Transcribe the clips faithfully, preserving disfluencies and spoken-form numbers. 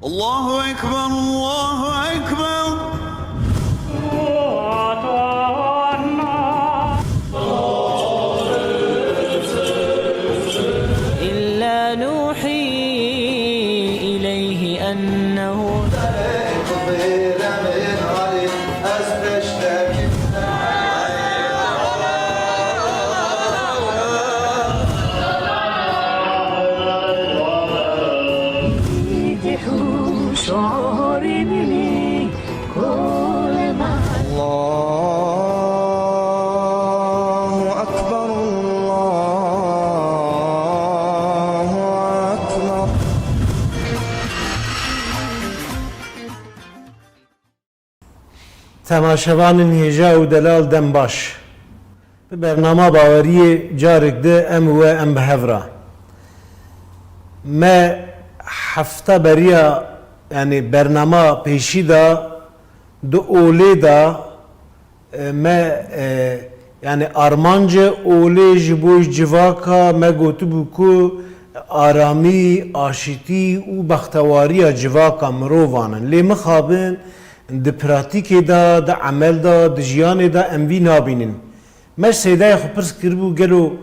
الله أكبر، الله أكبر. إلا نوحي إليه أنه الله أكبر، الله أكبر. Temaşevanên hêja û delal dem baş. Bi bernama Baweriyê carek di em û we em bi hev re. Me hefta beriya, yanî bernama pêşî de di olê de, e, me, e, yanî armanc e olê ji bo civaka me gotibû ku aramî, aşitî û bextewariya civaka mirovan in. Lê mixabin di pratîkê de, di emel de, di jiyanê de em vî nabînin. Me ji Seydayê xwe pirs kiribû, gelo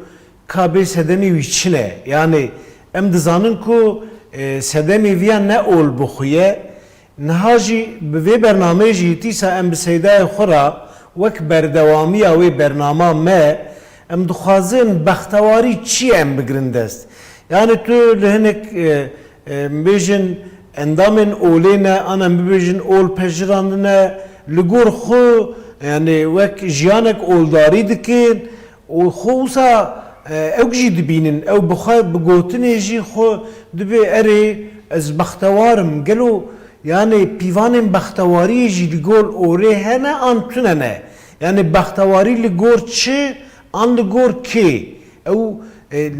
ka bê sedemê wî çi ne? Yanî em dizanin ku, e, sedemê viya ne ol bixuye. Niha jî bi vê bernameyê jî dîsa em bi Seydayê xwe re wek berdewamiya wê bernama me, em dixwazin bextewarî çi ye em bigirin dest. Yanî tu li hinek, e, e, bêjin endamên olê ne, an em bibêjin ol pejirandine, li gor xwe, yanî wek jiyanek oldarî dikin û xwe wisa, e, ew jî dibînin, ew bi xwe bi gotinê jî xwe dibê erê ez bextewar im. Gelo, yanî pîvanên bextewariyê jî li gor olê hene an tune ne? Yanî bextewarî li gor çi an li gor kê? Ew, e,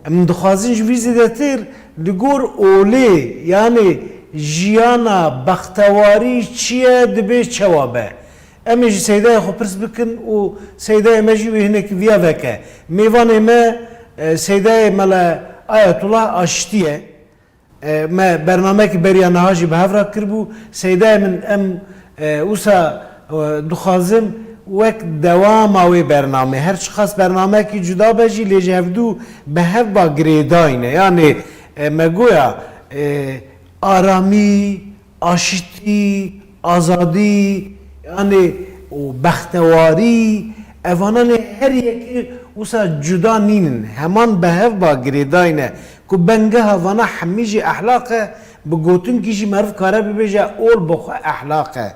em dixwazin ji vî zêdetir li gor olê, yanî jiyana bextewarî çi ye, dibê çawa be? Em ê ji Seydayê xwe pirs bikin û Seydayê me jî wê hinekî viya veke. Mêvanê me, e, Seydayê Mele Ayetullah Aştî ye. E, me bernamekî beriya niha jî bi hev re kiribû. Seydayê min, em, e, wisa, e, dixwazim wek dewama wê bernamê, her çiqas bernamekî cuda be jî, lê ji hevdû bi hev ba girêdayî ne. Yanî, e, me goya, e, aramî, aşitî, azadî, yanî û bextewarî, evanan ê her yekî wisa cuda nînin. Heman bi hev ba girêdayî ne. Ku bengeha vana hemî jî ehlaq e, bi gotinkî jî meriv kare bibêje, ol bi xwe ehlaq e.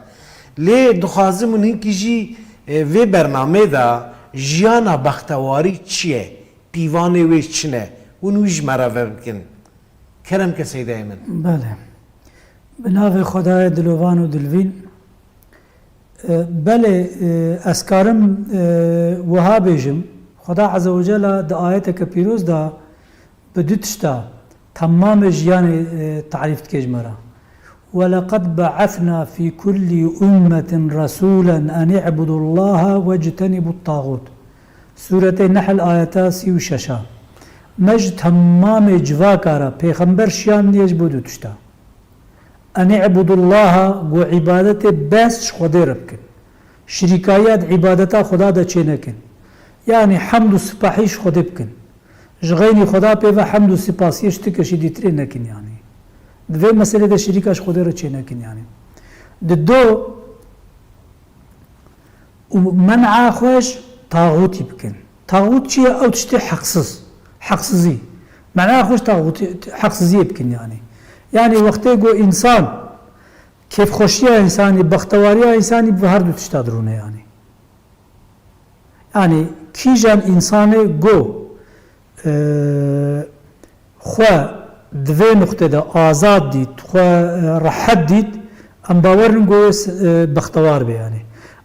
Lê dixwazim hûn hinkî jî, e, vê bernamê de jiyana bextewarî çi ye? Pîvanê wê çi ne? Hûn wî ji me re vebikin. Kerem ke Seydayê min. Belê. Bi navê Xwedayê dilovan û dilvîn. E, belê, e, ez karim, e, wiha bêjim, Xweda Azze ve Cella di ayeteke pîroz de bi du tişta temamê jiyanê, e, tarîf dike ji me re. "Ve leqed be'esna fî kullî ummetin resûlen en i'budullaha wectenibut tağût." Sûretê Nehl ayeta sî û şeş a. Me ji temamê civaka re pêxember şiyandiye ji bo du tişta. "En i'budullaha", got, "îbadetê bes ji Xwedê re bikin. Şirîkayiya di îbadeta Xweda de çê nekin. Yanî hemd û sipahî ji Xwedê bikin. Ji xeynî Xweda pê ve hemd û sipasiyê ji ti keşî dîtirê nekin yanî. Di vê meselê de şirîka ji Xwedê re çê nekin yanî." Di do û men'a xwe ji taxûtî bikin. Taxût çi ye? Ew tiştê heqsiz, heqsizî. Men'a xwe ji taxûtî, heqsiziyê bikin yanî. Yanî wextê ku însan, kêfxweşiya însanî, bextewariya însanî bi her du tişta dirûne yanî. Yanî kîjan însanê ku, e, xwe di vê nuqtê de azad dît, xwe, e, rehet dît, em bawer in ku wê, e, bextewar be yanî.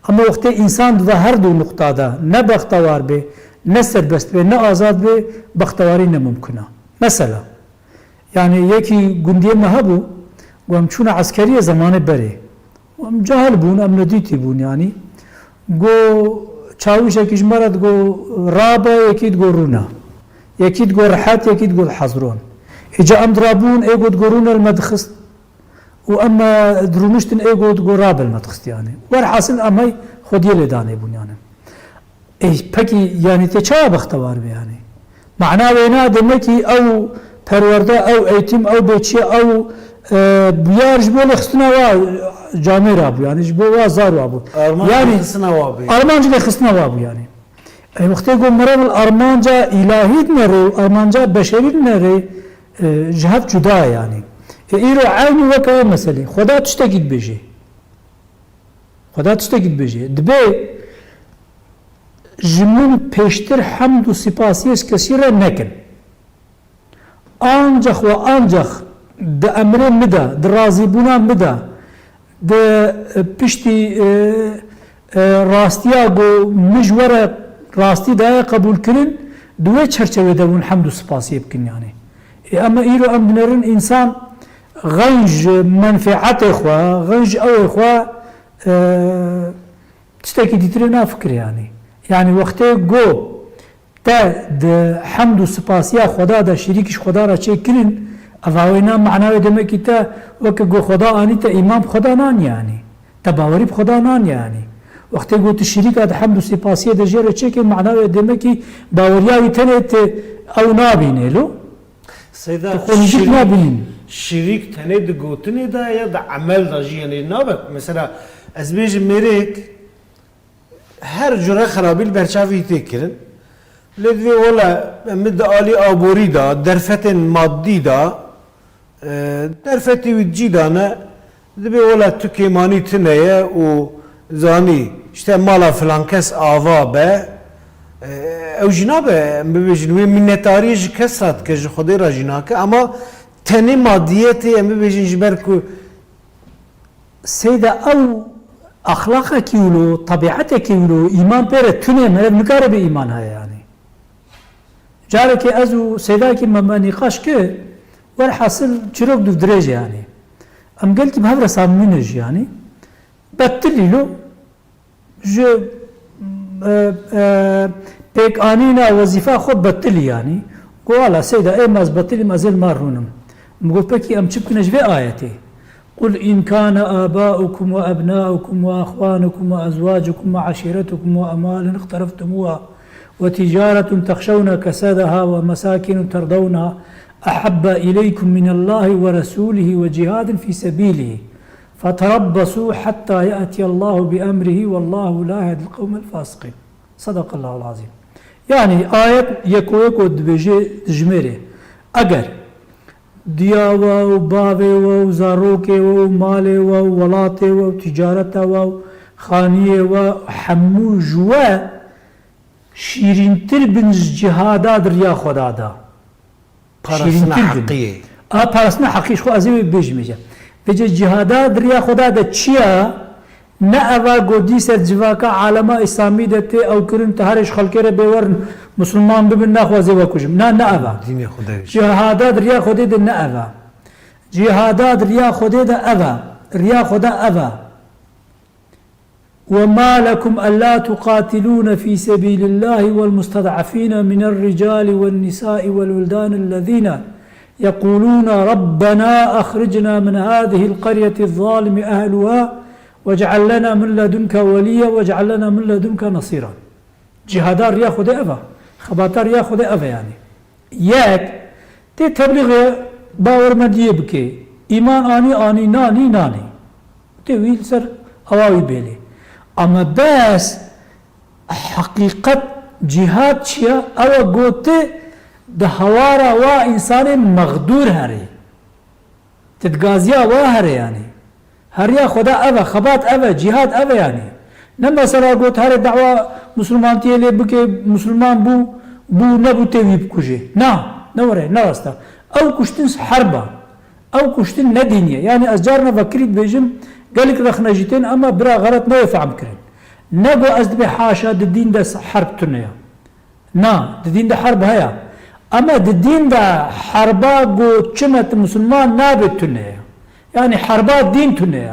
Ama wextê însan di va her du nuqta de ne bextewar be, ne serbest be, ne azad be, bextewarî ne mumkin e. Mesela, yanî yekî gundiyê me hebû, ku em çûne eskeriyê zemanê berê. Em cahil bûn, em nedîtî bûn yanî. Go çawîşekî ji me re digo rabe, yekî digo rûne. Yekî digo rehet, yekî digo hezron. Îca em dirabûn, ê go digo rûne li me dixist. û em, e, dirûniştin ê got, got rabin me dixist yani. Werhasil em hey xwediyê lê danê bûn yani. Ê, pekî yani tê çawa bextewar be yani? Mana wê na demekî ew perwerde, ew eğitim, ew bêçiye, ew, e, biyar ji bo lê xistina wa camêra bû yani, ji bo wa zar wa bû. Armanc Yani, lê xistina wa bû. Armanc lê xistina wa bû yani. Ê, wextê got meriv armanca îlahî dinere û armanca beşerî dinere, e, ji hev cuda ye yani. Ê, îro eynî weke ew meselê. Xweda tiştekî dibêje. Xweda tiştekî dibêje. Dibê ji min pêştir hemd û sipasiyê ji kesî re nekin. Ancax we ancax di emrê min de, di razîbûna min de, di, e, piştî, e, e, rastiya ku min ji we re rastî daye qebûlkirin, di wê çerçevê de hûn hemd û spasiyê bikin yani. Ê, ema îro em dinerin însan xenc menfeetê xwe, xenc ewê xwe, e, tiştekî dîtirê nafikire yani. Yani wextê ku te di hemd û sipasiya Xweda de şirîkî ji Xweda re çêkirin, eva wê na mana wê demekî te weke ku Xweda anî te îman bi Xweda nanî yanî. Te bawerî bi Xweda nanî yanî. Wextê ku tu şirîka di hemd û sipasiyê de jê re çêkî, mana wê demekî baweriya wî tenê te ew nabînê lo. Seyda, Tu xwe nêzîk şirîk, nabînî. Şirîk tenê di gotinê de ya di emel de jî, yanî nabe. Mesela, ez bêjim mêrek, her cure xerabî li ber çavî tê kirin. Lê divê wela min di alî aborî de, derfetên maddî de, e, derfetê wî cî de ne, dibê wela tu kêmanî tune ye û zanî, işte mala filan kes ava be, e, ew jî nabe, em bibêjin, wê minnetariyê ji kes re dike, ji Xwedê re jî nake, ama tenê madiyetê, em bibêjin, ji ber ku Seyda ew exlaqekî wilo, tebîetekî wilo, îman pê re tune, meriv nikare bê îman heye yanî. Carekê ez û Seydakî me, me nîqaş kir, werhasil çîrok dûv dirêj e yanî. Em gelkî bi hev re samimî ne jî yanî. Bettilî lo, ji, e, e, pêkanîna wezîfa xwe betilî yanî. Got, "Wala Seyda, ê me ez betilîm, ez ê li mal rûnim." Min got, "Pekî em çi bikine ji vê ayetê? قل إن كان آباؤكم وأبناؤكم وإخوانكم وأزواجكم وعشيرتكم وأموال اقترفتموها وتجارة تخشون كسادها ومساكن ترضونها أحب إليكم من الله ورسوله وجهاد في سبيله." "فتربصوا حتى يأتي الله بأمره والله لا يهدي القوم الفاسقين." صدق الله العظيم. Yani ayet yeko yeko dibêje, dijmêre. Eger diya we û bavê we û zarokê we û malê we û welatê we û ticareta we û xaniyê we hemû ji we şîrîntir bin ji cihada di riya Xweda de. Parastina Şîrîntir bin. Heqiyê. A parastina heqî ji xwe ez ê wê bêjim êca. Vêce cihada di riya Xweda de çi ya? Ne eva ku dî ser civaka alema Îslamî de tê ew kirin, tu herê ji xelkê re bê werin, Musulman bibin, naxwe ez ê we kujim. Na, ne eva. Dînê Xwedê. Cihada di riya Xwedê de ne eva. Cihada di riya Xwedê de eva. Riya Xweda eva. وما لكم ألا تقاتلون في سبيل الله والمستضعفين من الرجال والنساء والولدان الذين يقولون ربنا أخرجنا من هذه القرية الظالم أهلها واجعل لنا من لدنك وليا واجعل لنا من لدنك نصيرا. Cihada riya Xwedê ev e. Xebata riya Xwedê ev e yani. Yek, tê teblîxê bawermendiyê bike. Îman anî, anî, nanî, nanî. Tê wî li ser ewa wî bêlê. Ama bes heqîqet cîhad çi ye? Ew e ku tu di hewara wa însanên mexdûr herî. Tu di gaziya wa herê yanî. Heriya Xweda ev e, xebat ev e, cîhad ev e yanî. Ne mesela got herê dawa misilmantiyê lê bike, misilman bû, bû, nebû tê wî bikujê. Na, ne were, ne rast e. Ew kuştin herb e. Ew kuştin ne dînî ye. Yanî ez carna vekirî dibêjim, gelek rexne jî tên, ema bira xelet newê fehm kirin. Ne got ez dibê haşa di dîn de herb tune ye. Na, di dîn de herb heye. Ema di dîn de herba ku çime tu misilman nabê tune ye. Yanî herba dîn tune ye.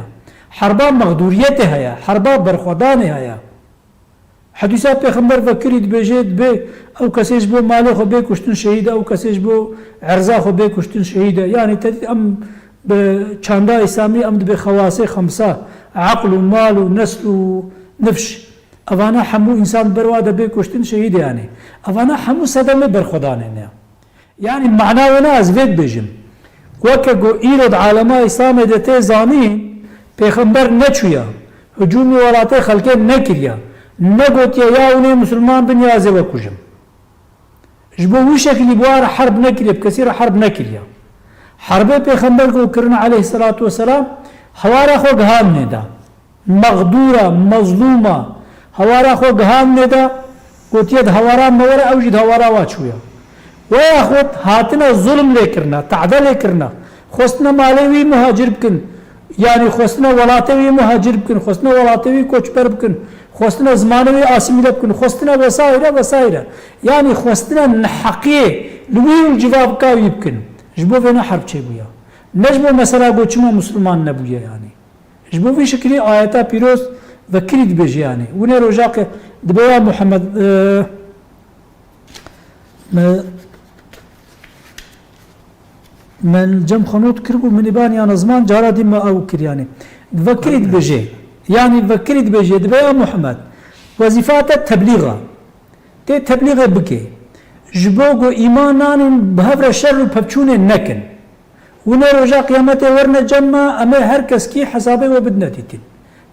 Herba mexdûriyetê heye, herba berxwedanê heye. Hedîsa Pêxember vekirî dibêje, dibê ew kesê ji bo malê xwe bê kuştin şehîd e, ew kesê ji bo erza xwe bê kuştin şehîd e. Yanî te dît em Bi çanda Îslamî em dibê xewasê xemsa, eql û mal û nesl û nifş. Evana hemû însan ber wa de bê kuştin şehîdê yanî. Evana hemû sedemê berxwedanê ne. Yanî mana wê ne ez vê dibêjim. Weke ku îro di alema Îslamê de tê zanîn, pêxember neçûya, hicûmî welatê xelkê nekiriya, negotiye ya hûn ê misilman bin ya ez ê we kujim. Ji bo wî şekilî bi wa re herb nekiriye, bi kesî re herb nekiriye. Herbê pêxember ku kirine aleyhisselatu vesselam, hewara xwe gihandinê de. Mexdûra, mezlûma, hewara xwe gihandinê de, gotiye di hewara me were, ew jî di hewara wa çûye. Weya xwe hatine zulm lê kirine, tade lê kirine. Xwestine malê wî muhacir bikin. Yanî xwestine welatê wî muhacir bikin, xwestine welatê wî koçber bikin, xwestine zimanê wî asîmîle bikin, xwestine vesaire vesaire. Yanî xwestine neheqiyê li wî û li civaka wî bikin. Ji bo vê ne herb çêbûye. Ne ji bo mesela ku çima Musulman nebûye yanî. Ji bo vî şikilî ayeta pîroz vekirî dibêje yanî. Winê roja ke dibe ya Muhammed, e, Me, me li cem xwe not kiribû, min î ban yana ziman, cara dî me ew kir, yanî. Vekirî dibêje, yanî vekirî dibêje, dibe ya Muhammed, wezîfa te teblîx e. Tê teblîxê bike. Ji bo ku îman nanîn, bi hev re şer û pevçûnê nekin. Winê roja qiyametê werine cem me, em ê her keskî hesabê we bidine dîtin.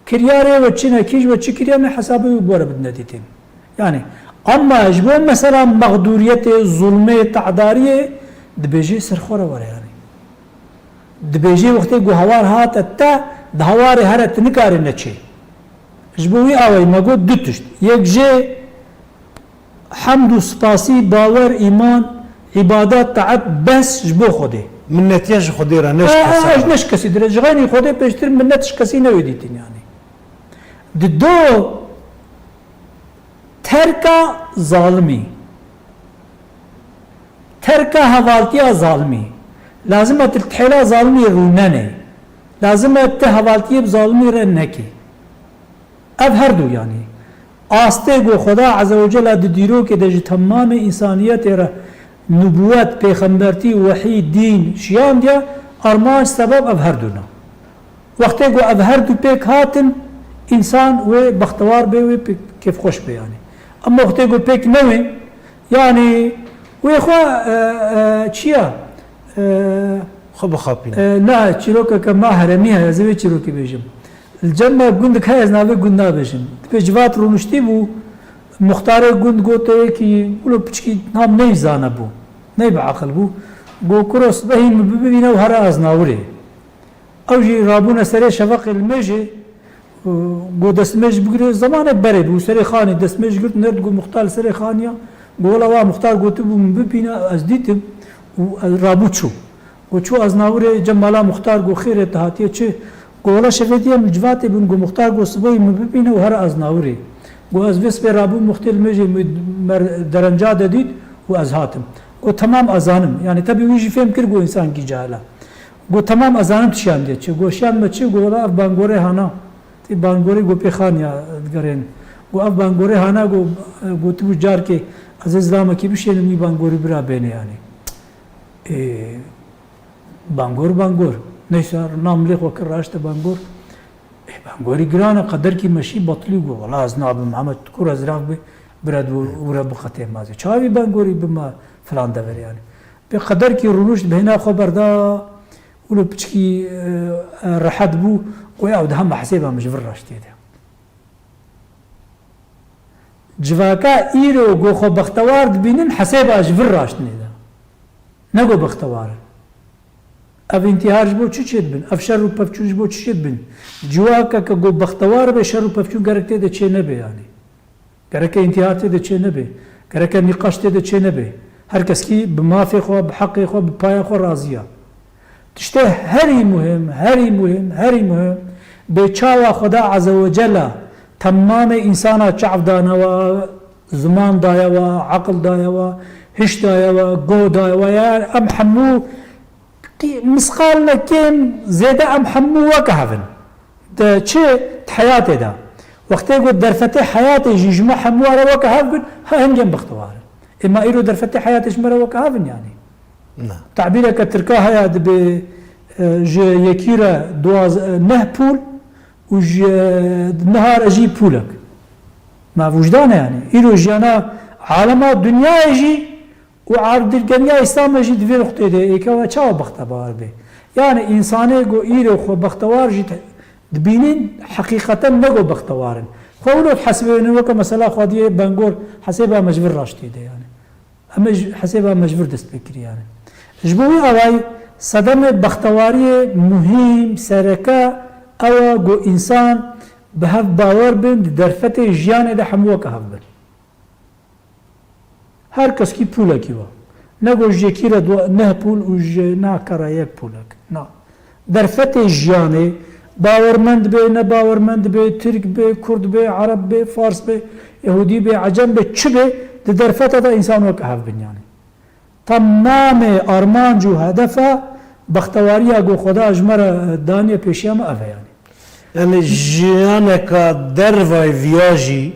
Kiryarê we çi ne, kî ji we çi kiriye, em ê hesabê we bi we re bidine dîtin. Yanî, ama ji bo mesela mexdûriyetê, zulmê, te'dariyê, dibêjê ser xwe re were yanî. Dibêjê wextê ku hawar hate te, di hawarê here tu nikarî neçê. Ji bo wî awayî me got du tişt. Yek jê Hemd û spasî, bawer, îman, îbadet, taet, bes ji bo Xwedê. Minnetiya ji Xwedê re, ne ji kesa re. Ne ji kesî dire. Ji xeynî Xwedê pêştir minnet ji kesî newê dîtin yanî. Di do terka zalimî. Terka hevaltiya zalimî. Lazim e tu li tihêla zalimî rûnenê. Lazim e tu hevaltiyê bi zalimî re nekî. Ev her du yanî. Astê ku Xweda Azze ve Celle di dîrokê de ji temamê însaniyetê re nubûwet, pêxembertî, wehî, dîn şiyandiye, armanc, sebeb ev her du ne. Wextê ku ev her du pêk hatin, însan wê bextewar bê, wê pê-, kêfxweş bê yanî. Ema wextê ku pêk newên, yanî wê xwe, e, e, çi ya? E, Xwe bixapîne. E, na, çîrokeke ma heremî heye, ez ê wê çîrokê bêjim. Li cem me gundek heye, ez navê gund nabêjim. Dibê civat rûniştî bû, muxtarê gund got, wekî wilo piçkî nam neyzane bû. Ney bi aqil bû. Got, kuro sibehî min bibîne û here Aznawirê. Ew jî rabûne serê şefeqê li mêjê, got, destmêj bigire, zemanek berê bû, serê xanî destmêj girt, nerd, got, muxtar li serê xaniya. Got, wela wa muxtar gotibû min bibîne, ez dîtim û ez rabû çû. Got, çû Aznawirê, cem mala muxtar, got, xêr e, tu hatiye çi? Got, wela şevê diye min civatê bûn, got, muxtar got, sibehî min bibîne û here Aznawirê. Got, ez vê sibê rabûm muxtê li mêjê min mer-, derenca de dît û ez hatim. Got, temam, ez zanim. Yanî tebî wî jî fêm kir, got, însankî cahil e. Got, temam, ez zanim tu şiyan diye çi. Got, şiyan me çi? Got, wela ev bangorê hana. Tê bangorê got pê xaniya digerên. Got, ev bangorê hana, got, gotibû carkê ez ê zilamekî bişênim, wî bangorî bira bêne yanî. Ê, bangor, bangor. Neyse, nam lê xwe kir, raşte bangor. Ê, bangorî giran e, qederkî meşî betilî got. Wela ez nabim, Mihemed, tu kur ez rav bê, bira du wire biqetê mazê. Çawa vî bangorî bima filan deverê yanî. Pê qederkî rûnişt, bêhna xwe berda, wilo piçkî, e, e, rehet bû, got, ya, ew diha me hesêba min ji vir raştiyê de. Civaka îro ku xwe bextewar dibînin, hesêba ji vir raştinê de. Ne ku bextewar in. Ev întîhar ji bo çi çêdibin? Ev şer û pevçûn ji bo çi çêdibin? Civakeke ku bextewar be, şer û pevçûn gerek tê de çê nebe yanî. Gereke întîhar tê de çê nebe. Gereke nîqaş tê de çê nebe. Her keskî bi mafê xwe, bi heqê xwe, bi paya xwe razî ya. Tiştê herî muhim, herî muhim, herî muhim, bê çawa Xweda Azze ve Celle temamê însana çav dane we, ziman daye we, aqil daye we, hiş daye we, goh daye we, ya em hemû qî-, misqal ne kêm zêde em hemû weke hev in. Di çi? Di heyatê de. Wextê ku derfetê heyatê jî ji me hemû re weke hev bin, ha hingên bextewar in. Ê ma îro derfetê heyatê ji me re weke hev in yanî? Na. Tabîreke tirka heye, dibê, e, ji yekî re duwaz-, e, neh pûl û ji neha re jî pûlek. Ma wijdan e yani. Îro jiyana alema dinyayê jî û erdilgeriya Îslamê jî di vê nuqtê de êke we çawa bextewar be? Yani însanê ku îro xwe bextewar jî te-, dibînin, heqîqeten ne ku bextewar in. Xwe wilo dihesibînin weke mesela xwediyê bengor hesêba me ji vir raştê de yani. Em ê ji hesêba me ji vir dest pê kirî yani. Ji bo wî awayî sedemê bextewariyê muhîm sereke ew e ku însan bi hev bawer bin, di derfetê jiyanê de hemû weke hev bin. Her keskî pûlekî wa. Ne ku ji yekî re du-, neh pûl û ji neha re yek pûlek. Na. Derfetê jiyanê, bawermend be, ne bawermend be, Tirk be, Kurd be, Ereb be, Fars be, Yehûdî be, Ecem be, çi be, di derfeta de însan weke hev bin yanî. Temamê armanc û hedefa bextewariya ku Xweda ji me re daniye pêşiya me ev e yanî. Yani jiyaneka dervayê viya jî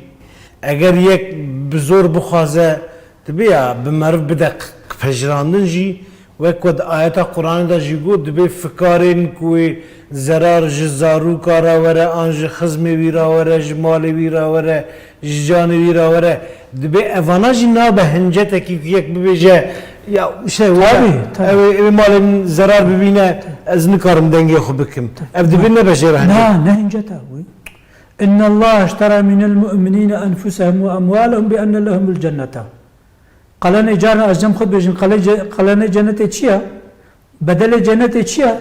eger yek bi zor bixwaze, dibe ya bi meriv bide q-, pejirandin jî, wek ku di ayeta Quranê de jî got, dibe fikarên ku wê zerar ji zarûka re were, an ji xizmê wî re were, ji malê wî re were, ji canê wî re were, dibe evana jî nabe hincetekî ku yek bibêje, ya işte, were, Tabii, tabii. ew ê, ew ê malê min zerar bibîne, ez nikarim dengê xwe bikim. Ev dibe nebe jê re hincet. Na, ne hincet e wî. "İnnallaha iştera minel mu'minine enfusehum ve emwalehum bi enne lehumul cennete." Qelenê carna ez cem xwe dibêjim, qele ce-, qelenê cennetê çi ye? Bedelê cennetê çi ye?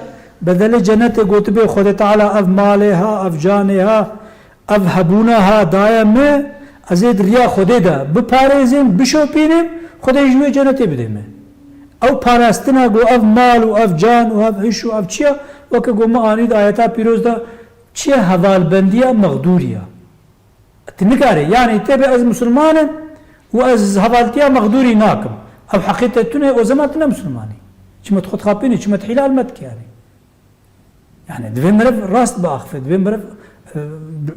Bedelê cennetê gotibê Xwedê Teala ev malê ha, ev canê ha, ev hebûna ha daye min, ez ê di riya Xwedê de biparêzim, bişopînim, Xwedê ji wê cennetê bidê min. Ew parastina ku ev mal û ev can û ev hiş û ev çi ye? Weke ku min anî di ayeta pîroz de, çi ye? Hevalbendiya mexdûrî ye. Tu nikarî, yanî tê bê ez misilman im û ez hevaltiya mexdûrî nakim. Ew heqê te tune, o zeman tu ne misilman î. Çima tu xwe dixapînî, çima tu hîlal me dikî yanî? Yani divê meriv rast biaxife, divê meriv, e, bi,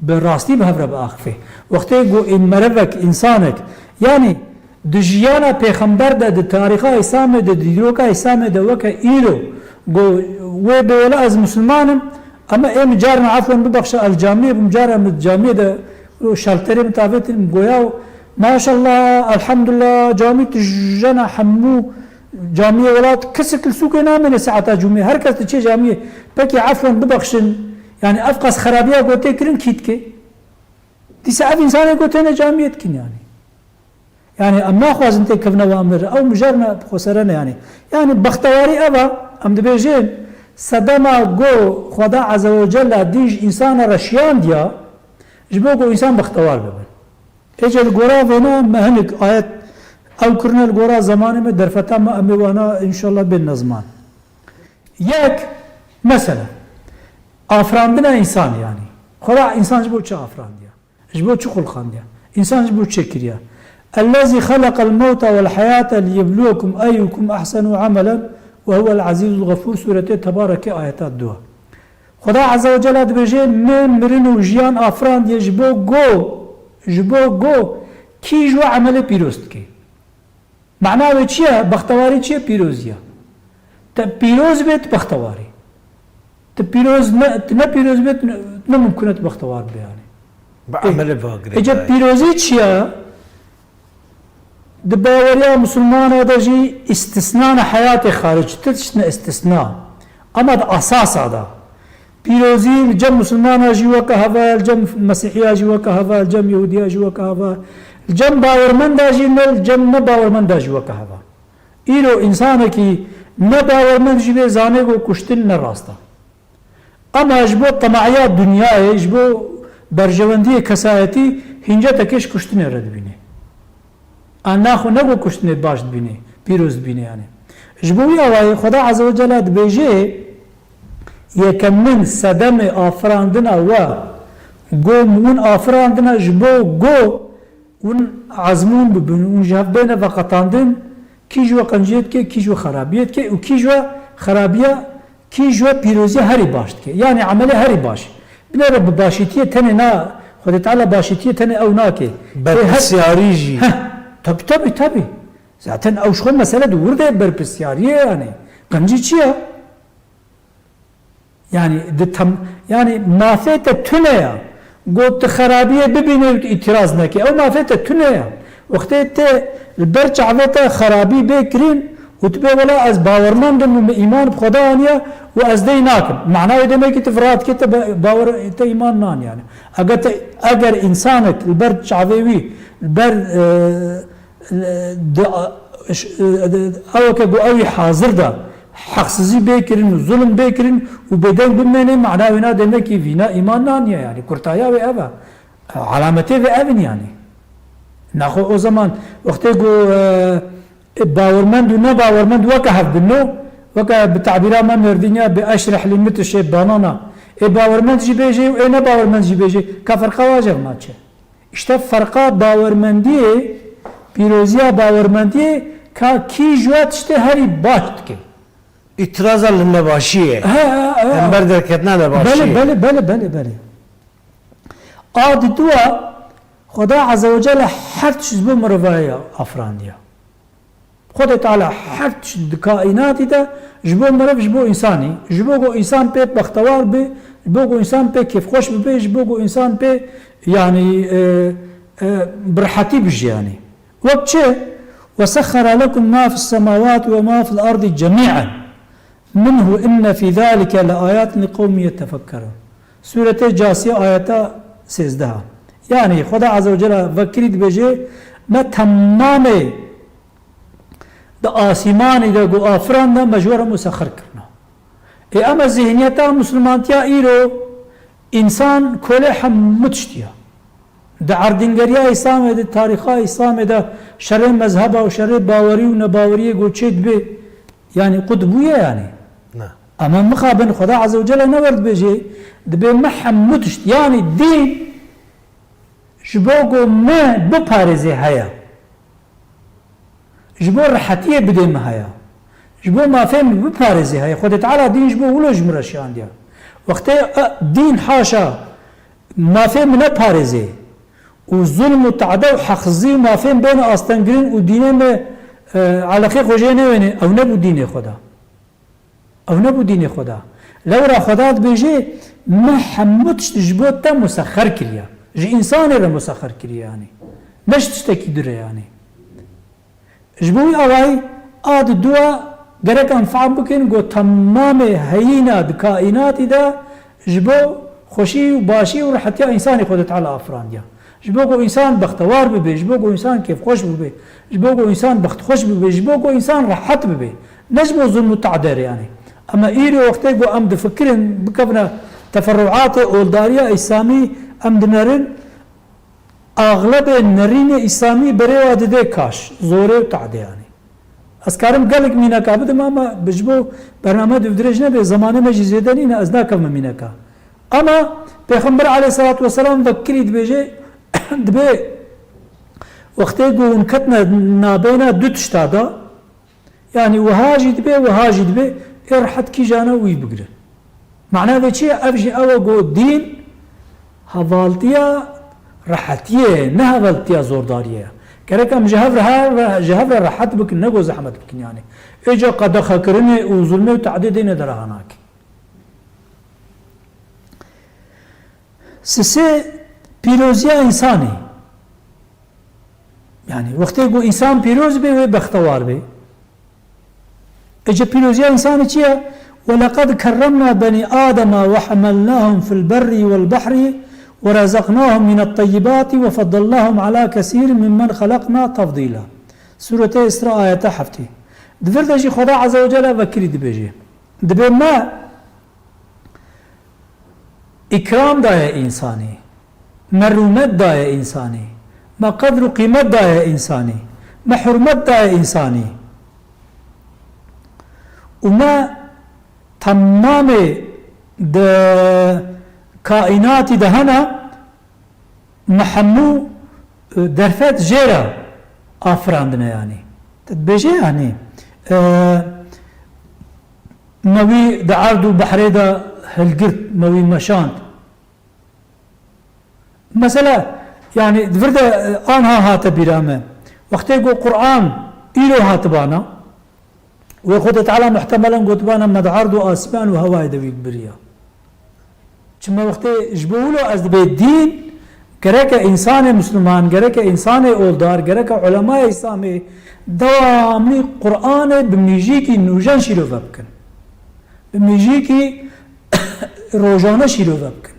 bi rastî bi hev re biaxife. Wextê ku ê merivek, însanek, yani di jiyana pêxember de, di tarîxa Îslamê de, di dîroka Îslamê de weke îro, ku wê bê wela ez misilman im, ama ê min carna efwen bibexşe, ez camiyê bûm, cara min camiyê de, o şalterê min tavêtin, min goya, maşallah, elhamdulillah, camî tu jena hemû Camiyê welat, kesek li sûkê namêne saeta cumê. Her kes diçe camiyê. Pekî efwen bibexşin. Yani ev qas xerabiya ku tê kirin kî dike? Dîsa ev însanê ku têne camiyê dikin yani. Yani em naxwazin têkevine wan mir. Ew mijarna xwesere ne yani. Yani bextewarî ev e, em dibêjin sedema ku Xweda Azze ve Celle dîn ji însana re şiyandiya, ji bo ku însan bextewar bibin. Êce li gora vêna me hinek ayet ew kirine li gora zemanê me, derfeta me, em ê wana înşallah bênine ziman. Yek, mesela, afirandina însan yani. Xweda însan ji bo çi afirandiye? Ji bo çi xulqandiye? Însan ji bo çi kiriye? "Ellezî xeleqel mewte wel heyate liyebluwekum eyyukum ehsenu amelen ve huwel azîzul gafûr" Sûretê Tebarekê ayeta du. Xweda Azze ve Celle dibêje, "Min mirin û jiyan afirandiye ji bo go, ji bo go kî ji we emelê pîroz dike." Mana wê çi ye? Bextewarî çi ye? Pîrozî ye. Te pîroz bê, tu bextewar î. Tu pîroz ne, tu ne pîroz bê, tu ne, ne mimkun e tu bextewar bibî yani. Bi Ê, emelê bagirê êca dayê. Pîrozî çi ye? Di baweriya misilmana de jî îstisna ne, heyatê xaric, tişt ne îstisna. Ama di asasa de. Pîrozî li cem misilmana jî weke heva ye, li cem mesîhiya jî weke heva ye, li cem yehûdiya jî weke heva ye. Li cem bawermenda jî ne, li cem nebawermenda jî weke heva. Îro însanekî nebawermend jî bê, zanê ku kuştin ne rast e. Ama ji bo temaiya dinyayê, ji bo berjewendiyê kesayetî hîncetekê ji kuştinê re dibîne. A naxwe ne ku kuştinê baş dibîne, pîroz dibîne yani. Ji bo wî awayê Xweda Azze ve Celle dibêje, yekemin sedemê afirandina we, go min afirandine ji bo go hûn ezmûn bibin, hûn ji hev bêne veqetandin, kî ji we qenciyê dike, kî ji we xerabiyê dike û kî ji we xerabiya, kî ji we pîroziya herî baş dike. Yanî emelê herî baş. Binêre bi başîtiyê tenê na, Xwedê Teala başîtiyê tenê ew nake. Berpirsyarî jî. Heh, tabii, tabii, tabii. Zaten ew ji xwe mesele di wir de berpirsyariyê yani. Qencî çi ye? Yani di tem, yani mafê te tune ya. Got tu xerabiyê bibîne û tu îtiraz neke. Ew mafê te tune ya. Wextê te li ber çavê te xerabî bê kirin û tu bê wela ez bawermend im û min îman bi Xweda aniye û ez dey nakim. Manayê demekî tu vira dikê te be-, bawer te îman nan yani. Eger te, eger însanek li ber çavê wî, li ber, e, Di, ş-, di, ew ke ku ew ê hazir de heqsizî bê kirin û zulm bê kirin û bêdeng bimêne, mana wê na demekî vîna îman naniye yani. Kurtaya wê ev e. Alametê vê ev in yani. Naxwe o zaman wextê ku, e, bawermend û nebawermend weke hev bin no, weke bi tabîra me merdînya bi eşreh lî mitişê banana. Ê bawermend jî bêjê û ê nebawermend jî bêjê. Ka ferqa wa jêr ma çi? Îşte ferqa bawermendiyê, pîroziya bawermendiyê ka kî ji we tiştê herî baş dike. Îtiraza li nebaşiyê. He, he, he. Hember derketina nebaşiyê. Belê, belê, belê, belê, belê. A di dua Xweda Azze ve Celle her tişt ji bo mirovaya afirandiya. Xwedê Teala her tişt di kaînatî de ji bo meriv, ji bo însanî, ji bo ku însan pê bextewar be, ji bo ku însan pê kêfxweş bibe, ji bo ku însan pê, yanî, e, e, bi rehetî bijî, yanî. Wek çi? "Ve sehhara lekum ma fis semawati ve ma fil ardi cemî'en. Minhu inne fî zalike le ayatin li qewmin yetefekkerun." Sûretê Casiye ayeta sêzdeh. Yanî Xweda Azze ve Celle vekirî dibêje, me temamê di asîmanî de ku afiranda me ji we re musexir kirina. Ê, em e zihniyeta Muslimantiya îro, însan kolê hemû tiştî ye. Di erdîngeriya Îslamê de, tarîxa Îslamê de şerê mezheba û şerê bawerî û nebaweriyê ku çê dibe, yanî qut bûye yanî. Ne. Em mixabin Xweda Azze ve Celle ne wer dibêje, dibê me hemû tişt, yanî dîn ji bo ku me biparêzê heye. Ji bo rehetiyê bidê me heye. Ji bo mafê min biparêzê heye. Xwedê Teala dîn ji bo wilo ji min re şiyandiye. Wextê, e, dîn haşa mafê min neparêzê û zulm û tade û heqsizî û mafên bêne astengirin û dînê me, e, eleqê xwe jê newêne, ew nebû dînê Xweda. Ew nebû dînê Xweda. Lewra Xweda dibêje, me hemû tişt ji bo te musexer kiriye. Ji însanê re musexer kiriye yanî. Ne ji tiştekî dû re yanî. Ji bo wî awayî a di dua gerek em fehm bikin ku temamê heyîna di kaînatî de ji bo xweşî û başî û rehetiya însanê Xwedê Teala afirandiye. Ji bo ku însan bextewar bibe, ji bo ku însan kêfxweş bibe, ji bo ku însan bextxweş bibe, ji bo ku însan rehet bibe. Ne ji bo zulm û tadê re yanî. Ema îro wextê ku em difikirin, bikevine teferruatê oldariya Îslamî, em dinerin, axlebê nerînê Îslamî berê wa dide kaş, zorê û tadê yanî. Ez karim gelek mîneka bidim ama bi ji bo bername di dirêj nebe, zemanê me jî zêde nîne, ez nakevime mîneka. Ama Pêxember aleyhissalatu vesselam vekirî dibêje, dibê wextê ku hûn ketine nabeyna du tişta de, yanî wiha jî dibê, wiha jî dibê, ê rehet kîjana wî bigire. Mana vê çi ye? Ev jî ew e ku dîn hevaltiya rehetiyê ye, ne hevaltiya zordariyê ye. Gerek em ji hev re, ji hev re rehet bikin, ne ku zehmet bikin yanî. Êca qedexekirinê û zulmê û tadê dê ne deraha nake. Sisê pîroziya însanê. Yanî wextê ku însan pîroz bê, wê bextewar bê. Ece pîroziya însanê çi ye? "Ve leqad kerremna benî Adema ve hamelnahum fil berri vel bahri ve razaknahum minet teyyibati ve feddalnahum ala kesîrin mimmen xelakna tefdîla." Sûretê Îsra ayeta heftê. Di vir de jî Xweda Azze ve Celle vekirî dibêje. Dibê me Îkram daye însanî, me rûmet daye însanî, me qedr û qîmet daye însanî, me hurmet daye însanî. Û me temamê di kaînatî de hene, me hemû, e, derfet jê re afirandine yanî. Te dibêje yanî, e, me wî di erd û behrê de hilgirt, me wî meşand. Mesela, yanî, di vir de, e, anha hate bîra me. Wextê ku Quran îro hatibana, wê Xwedê Teala muhtemelen gotibana me di erd û asîman û hewayê de wî biriya. Çima wextê ji bo wilo ez dibê dîn, gereke însanê Misliman, gereke însanê oldar, gereke ulemayê Îslamê dewamlî Qur'anê bi mîjîkî nûjen şîrove bikin. Bi mîjîkî rojane şîrove bikin.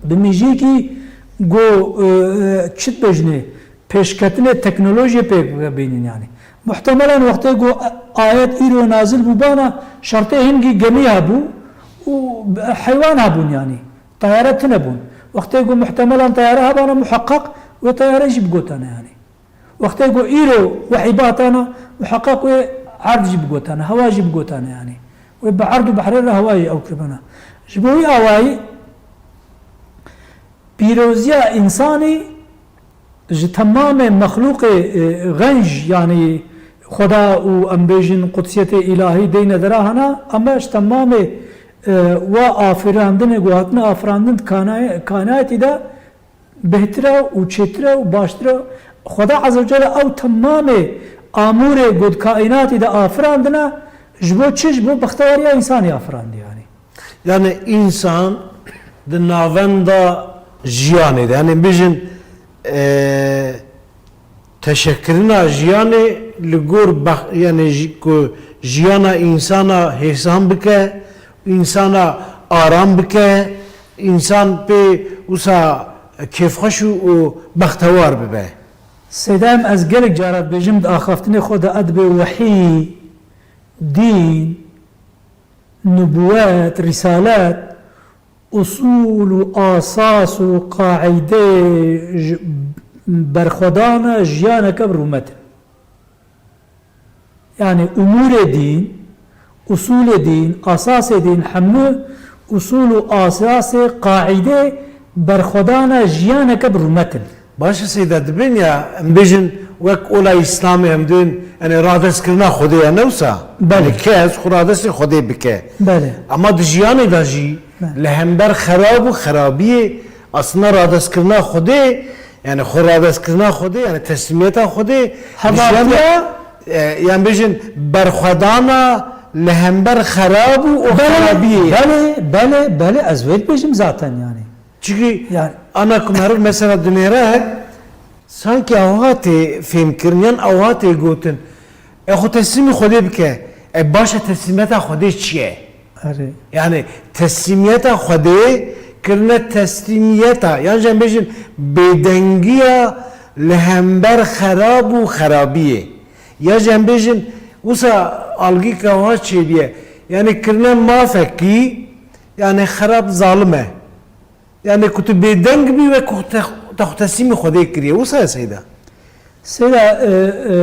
Bi mîjîkî go, e, e, çi dibêjinê, pêşketinê teknolojiyê pê bînin yanî. Muhtemelen wextê ku ayet îro nazil bûbana, şertê hingî gemî hebû û heywan hebûn yanî. Teyare tune bûn. Wextê ku muhtemelen teyare hebana, muheqeq wê teyare jî bigotane yanî. Wextê ku îro wehî bihatana, muheqeq wê erd jî bigotane, hewa jî bigotane yanî. Wê bi erd û behrê re hewayê ew kiribana. Ji bo wî awayî pîroziya însanî ji temamê mexlûqê, e, xenc, yanî Xweda û em bêjin qudsiyetê îlahî deyne dera hena, em ji temamê, e, wa afirandinê ku hatine afirandin di kanay-, kainatî de bêhtir e û çêtir e û baştir e. Xweda Azze ve Celle ew temamê amûrê ku di kainatî de afirandine, ji bo çi? Ji bo bextewariya însanî afirandî yanî. Yani însan di navenda jiyanê de, yani bijin, e, teşekirina jiyanê li gor bex-, yani ji-, ku jiyana însana hêsan bike, însana aram bike, însan pê wisa kêfxweş û, û bextewar bibe. Sêdem ez gelek cara dibêjim di axaftinê xwe de, ez dibê wehî, dîn, nubûwet, rîsalet, usûl û asas û qaîdeyê ji berxwedana jiyaneke bi rûmet in. Yanî umûrê dîn, usûlê dîn, asasê dîn, hemû usûl û asasê qaîdê berxwedana jiyaneke bi rûmet in. Baş e Seyda, dibên ya em bêjin wek ola Îslamê em dibên, yani radestkirina Xwedê ya, ne wisa? Belê. Yani kes xwe radestê Xwedê bike. Belê. Ama di jiyanê de jî Belê. li hember xerab û xerabiyê aslında radestkirina Xwedê, yani xwe radestkirina Xwedê, yani teslîmiyeta Xwedê, di jiyan de, Hevatiya e, yani bêjin berxwedana li hember xerab û o Belê, xerabiyê. belê, belê, belê, ez wê dibêjim zaten yani. Çikî Yani ana ku meriv mesela dinêre, sankî ew hatê fêmkirin yan ew hatê gotin, e xwe teslîmî Xwedê bike. E baş e, teslîmiyeta Xwedê çi ye? Erê. Yani teslîmiyeta Xwedê kirine teslîmiyeta, yan jî em bêjin bêdengiya li hember xerab û xerabiyê. Ya jî em bêjin wisa algîka wiha çêbiye. Yani kirine mafekî, yani xerab zalim e. Yani ku tu bêdeng bî, wek ku te, te xwe teslîmî Xwedê kiriye. Wisa ye Seyda? Seyda, e, e,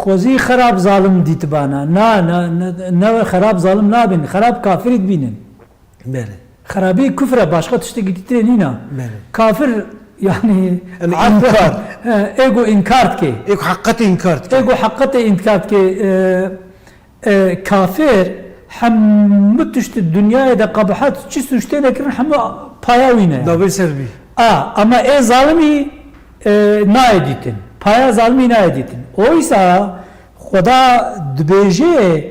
xwezî xerab zalim dîtibana. Na, na, ne xerab zalim nabîn. Xerab kafirî dibînin. Belê. Xerabî kufr e, başqa tiştekî dîtirê nîna. Belê. Kafir, yani, Yani înkar. E, ê ku înkar dike. Ê ku heqetê înkar dike. Ê ku heqetê înkar dike. E, E, kafir hemû tişt di dinyayê de qebihet, çi sûc tê nekirin, hemû paya wî ne. Dabê ser bî. A, ama ê zalimî, e, nayê dîtin. Paya zalimî nayê dîtin. Oysa Xweda dibêje,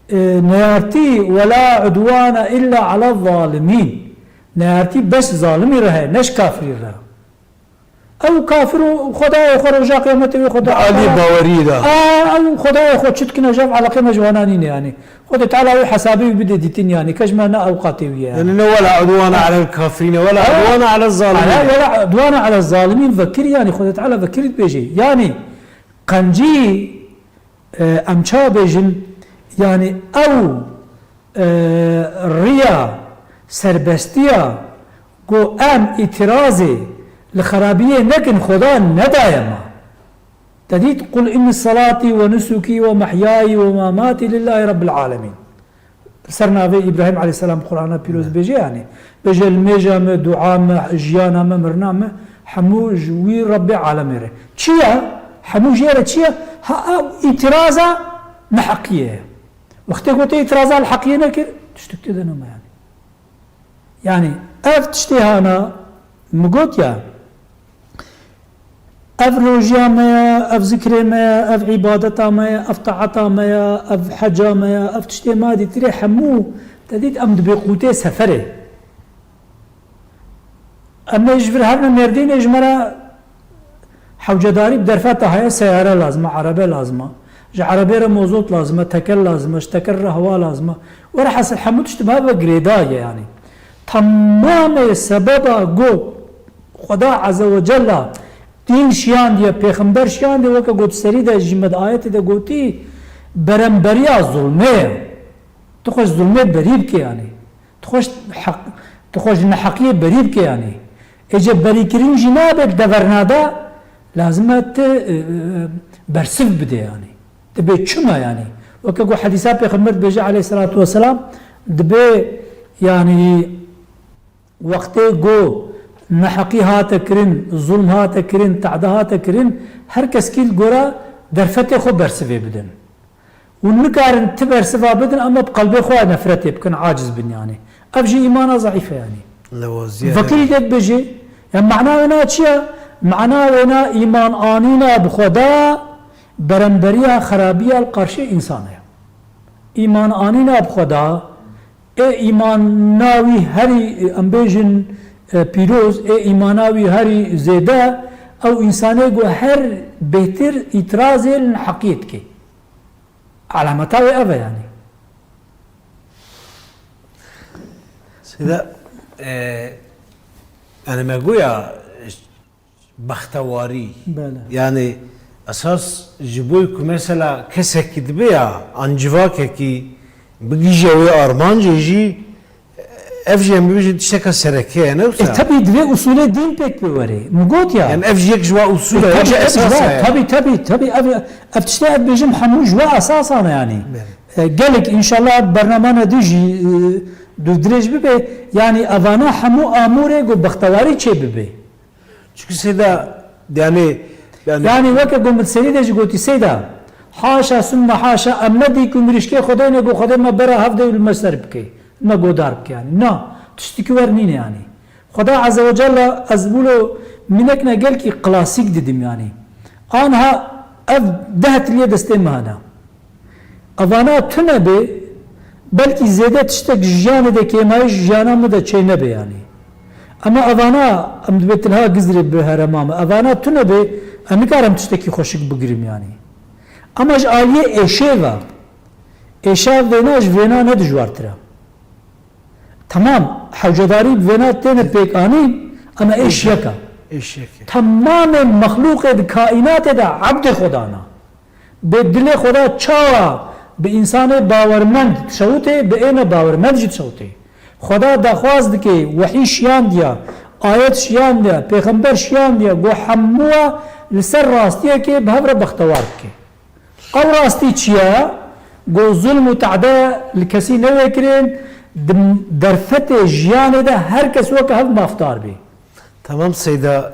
e, neyartî, "Wela udwana illa ala zalimîn." Neyartî beş zalimî re heye, ne ji kafirî re. Ew kafir û Xwedayê xwe roja qiyametê wê Xweda Di alî baweriyê de. A, ew Xwedayê xwe çi dikine, jev eleqê me ji wana nîne yanî. Xwedê Teala wê hesabê wî bide dîtin yanî. Ke ji me ne ewqatê wî ye. Yani ne wela udwana alel kafirîne, wela udwana alel zalimîne. Wela udwana alel zalimîn vekir yanî. Xwedê Teala vekir dibêje. Yanî qencî E, em çawa bêjin, yanî ew, e, riya, serbestiya ku em îtirazê li xerabiyê nekin, Xweda nedaye me. Te dît, "Qul inne salatî ve nusukî ve mehyayî ve mamatî lillahî rabbil alemîn." Ser navê Îbrahîm aleyhisselam Qur'ana pîroz bêje, yanî bêje, "Limêja me, dua me, jiyana me, mirina me, hemû ji wî Rebbê alemê re." Çi ye? Hemû jê re çi ye? Ha, ew îtiraza neheqiyê ye. Wextê ku te îtiraza li heqiyê nekir, tiştek tê de nema yanî. Yanî ev tiştê hana min got ya, ev rojiya me ye, ev zikrê me ye, ev îbadeta me ye, ev taeta me ye, ev heca me ye, ev tiştê me dîtirê hemû te dît em dibê qûtê seferê. Em ê ji vir hebne mêrdînê ji me re hewcedarî bi derfeta heye seyare lazim e, erebe lazim e. Ji erebê re mozot lazim e, teker lazim e, ji teker re hewa lazim e. Were hesil hemû tişt bi hev ve girêdayî ye yanî. Temamê sebeba ku Xweda Azze ve Cella dîn şiyandiye, pêxember şiyandiye, weke got serî de jî me di ayetê de gotî, beremberiya zulmê ye. Tu xwe ji zulmê berî bike yanî. Tu xwe ji heq-, tu xwe ji neheqiyê berî bike yanî. Êce berîkirin jî nabe, deverna de lazim e tu, e, e, bersiv bide yanî. Dibe çima yanî? Weke ku hedîsa Pêxember dibêje aleyhisselatu vesselam, dibe yanî wextê ku neheqî hate kirin, zulm hate kirin, tade hate kirin, her kes kî li gora derfetê xwe bersivê bidin. Hûn nikarin ti bersiva bidin, ama bi qelbê xwe nefretê bikin, aciz bin yanî. Ev jî îmana zeîf e yanî. Lewazî ye. Vekirî de dibêjê, ya mana wêna çi ye? Mana wêna îman anîna bi Xweda, beremberiya xerabiya li qarşê însan e. Îman anîna bi Xweda, ê îmana wî herî, em bêjin, e, pîroz, ê îmana wî herî zêde, ew însanê ku her bêhtir îtirazê li neheqiyê dike. Alameta wê ev e yanî. Seyda, e, yani me goya, e, bextewarî. Bele. Yani esas ji bo ku mesela kesekî dibe ya, an civakekî bigihîje wê armancê jî, ev jî em bibêjin tişteka sereke ye, ne wisa? E, tabii divê usulê din pêk pê were. Min got ya. Yani ev jî yek ji wa usul e, E, tabii, yek ji tabii, esas ya, e. Tabii, tabii, tabii. Ev, ev tiştê ez dibêjim hemû ji wa esasan e yani. Bele. E, gelek înşallah bernamana din jî, e, dûrdirêj bibe. Yani evana hemû amûrê ku bextewarî çê bibe. Çünkü Seyda, yani, yani Yani weke ku min serî de jî gotî Seyda, haşa sümme haşa, em nedî ku mirîşkê Xwedê ne ku Xwedê me bera hevdê û li me ser bike, me godar bike yani. Na, tiştikî wer nîne yani. Xweda Azze ve Celle ez wilo mînek ne gelkî klasîk didim yani. Anha ev deh tiliyê destê me hene. Evana tune be, belkî zêde tiştek ji jiyanê de kêmayî ji jiyana min de çê nebe yanî. Ema evana em dibê tilha gizrê bi herema me. Evana tune be, em nikarim tiştekî xweşik bigirim yanî. Ema ji aliyê êşê ve, êşa vêna ji vêna ne dijwartir e. Temam, hewcedarî bi vêna têne pêk anîn, ema êş yek e. Êş yek e. Temamê mexlûqê di kaînatê de ebdê Xwedan e. Bê dilê Xweda çawa bi însanê bawermend dişewitê, bi ê nebawermend jî dişewitê. Xweda daxwaz dike, wehî şiyandiya, ayet şiyandiya, pêxember şiyandiya, ku hemû li ser rastiyekê bi hev re bextewar bike. Ew rastî çi ye? Ku zulm û tade li kesî newê kirin, di derfetê jiyanê de her kes weke hev mafdar bê. Tamam Seyda,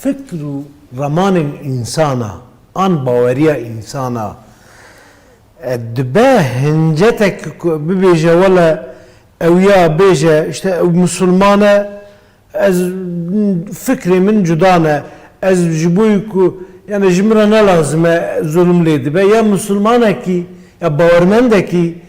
fikr û ramanên însana, an baweriya însana, e, dibe hincetek ku bibêje, wele ew ya bêje, işte ew misilman e, ez fikrê min cuda ne, ez ji bo ku, yani ji min re ne lazim e zulm lê dibe, ya misilmanekî, ya bawermendekî,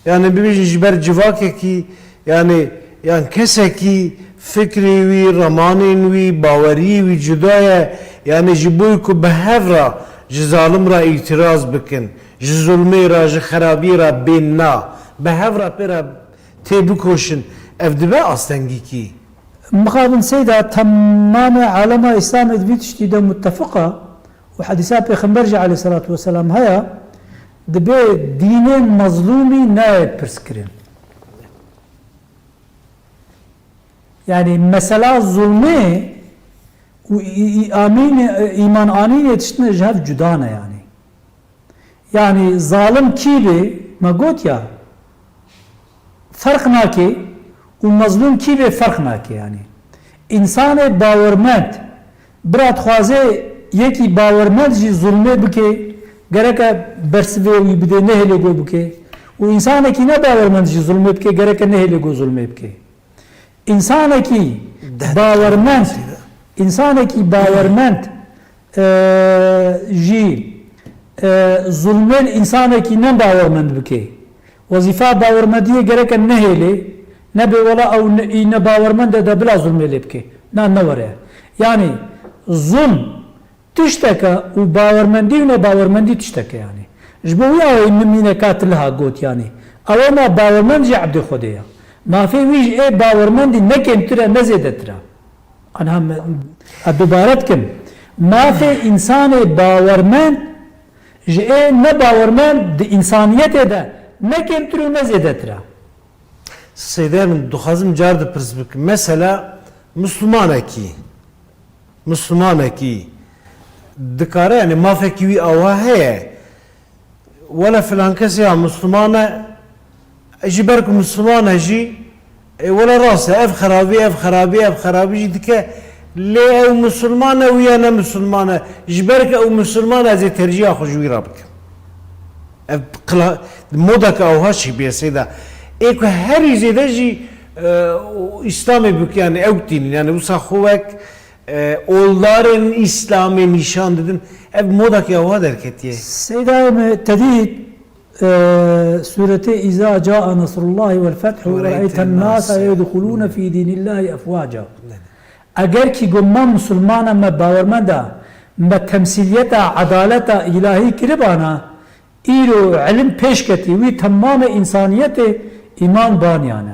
yani bibêjin ji ber civakekî, yani, yan kesekî fikrê wî, ramanên wî, baweriyê wî cuda ye. Yani ji bo ku bi hev re ji zalim re îtiraz bikin, ji zulmê re, ji xerabiyê re bên na, bi hev re pê re tê bikoşin, ev dibe astengîkî. Mixabin Seyda, temamê alema Îslamê di vî tiştî de muttefiq e û hedîsa Pêxember jî aleyhisselatu vesselam heye, dibe dînê mezlûmî nayê pirs kirin. Yani mesela zulmê û î-, î-, amîn-, îman anînê tiştine ji hev cuda ne yani. Yani zalim kî be, me got ya, ferq nake û mezlûm kî be, ferq nake yani. Însanê bawermend, bira dixwaze yekî bawermend jî zulmê bike, gereke bersivê wî bide, nehêle ku bike. Û însanekî nebawermend jî zulmê bike, gereke nehêle ku zulmê bike. Însanekî Deh bawermend, dakika. Însanekî bawermend, e, jî, e, zulmê li însanekî ne bawermend bike. Wezîfa bawermendiyê gereke nehêlê, Nebê wela ew ne, î ne bawermend e de bila zulmê lê bike. Na ne were. Yanî zulm tişteke û bawermendî û nebawermendî tişteke yanî. Ji bo wî awayî min mîneka tiliha got yanî. Ew e ma bawermend jî ebdê Xwedê ya. Mafê wî ji ê bawermendî ne kêmtir e ne zêdetir e. Anha me, e, dubare dikim. Mafê însanê bawermend ji ê nebawermend di însaniyetê de ne kêmtir û ne zêdetir e. Seyda min, dixwazim car di pirs bikim. Mesela, Mislimanekî, Mislimanekî dikare, yani mafekî wî awa heye. Wele filan kesê ya Misliman e, ji ber ku Misliman e jî, e, wele rast e, ev xerabî, ev xerabî, ev xerabî jî dike. Lê ew Misliman e, wî ya ne Misliman e. Ji ber ku ew Misliman e, ez ê tercîha xwe ji wî re bikim. Ev qila-, modeke ewha çêbûye Seyda. Ê ku herî zêde jî, e, Îslamê bik-, yani ew tînin. Yani wisa xwe wek, e, oldarên Îslamê nîşan didin. Ev modeke ewha derketiye. Seyda me te dît, e, sûretê Îza caa nasrullahi vel fethu ve re'eyten nase yedhulûne fî dînillahi efwaca. Eger kî got me Musulman e, me bawermend e, me temsîliyeta edaleta îlahî kiribana, îro ilim pêş ketî, wî temamê însaniyetê îman baniyane.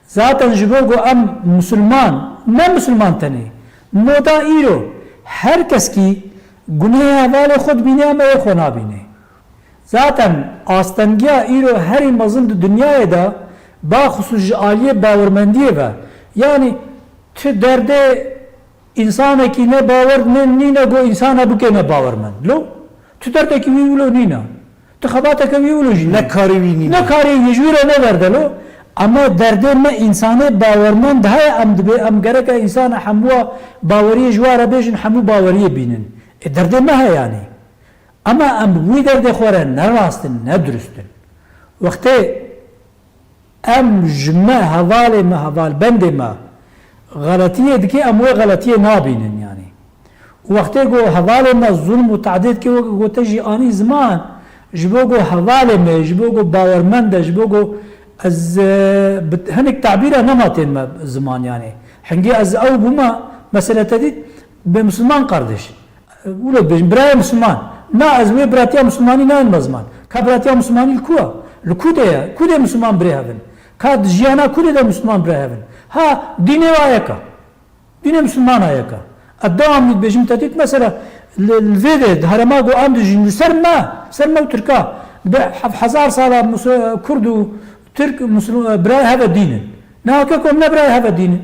Zaten ji bo ku em Musulman, ne Musulman tenê, moda îro her kes kî gunehê hevalê xwe dibîne, em ê xwe nabîne. Zaten astengiya îro herî mezin di dinyayê de, baxusus ji aliyê bawermendiyê ve, yanî tu derdê însanekî ne bawer ne, nîne ku însana bike nebawermend. Lo, tu derdekî wî wilo nîne. Tu xebateke wî wilo jî nîne. Ne karê wî nîne. Ne karê wî, ji wî re ne derde lo. Ama derdê me însanê bawermend heye, em dibê, em gereke însana hemûa baweriyê ji wa re bêjin, hemû baweriyê bînin. E, derdê me heye yanî. Ama em bi wî derdê xwe re ne rast in, ne durust in. Wextê em ji me, hevalê me, hevalbendê me xeletiyê dike, em wê xeletiyê nabînin yanî. Û wextê ku hevalê me zulm û tehdê dike, weke ku te jî anî ziman, ji bo ku hevalê me, ji bo ku bawermend e, ji bo ku ez, e, bi hinek tabîra nema tên me ziman yanî. Hingê ez ew bûma, mesela te dît, bê Musulman kardeş. Wilo dibêjin, birayê Musulman. Na, ez wê biratiya Musulmanî nayên me ziman. Ka biratiya Musulmanî li ku e? Li ku de ye? Ku de Musulman birê hev in? Ka di jiyana ku de de Musulman birê hev in? Ha, dînê wa yek e. Dînê Musulmana yek e. Ez dewamlî dibêjim, te dît mesela li, li vê de, di herêma ku em dijîn, li ser me, ser me û Tirka, dibe heft hezar sala Mus-, Kurd û Tirk Musul-, birayê hev e dîn in. Niha ke ku em ne birayê hev e dîn in.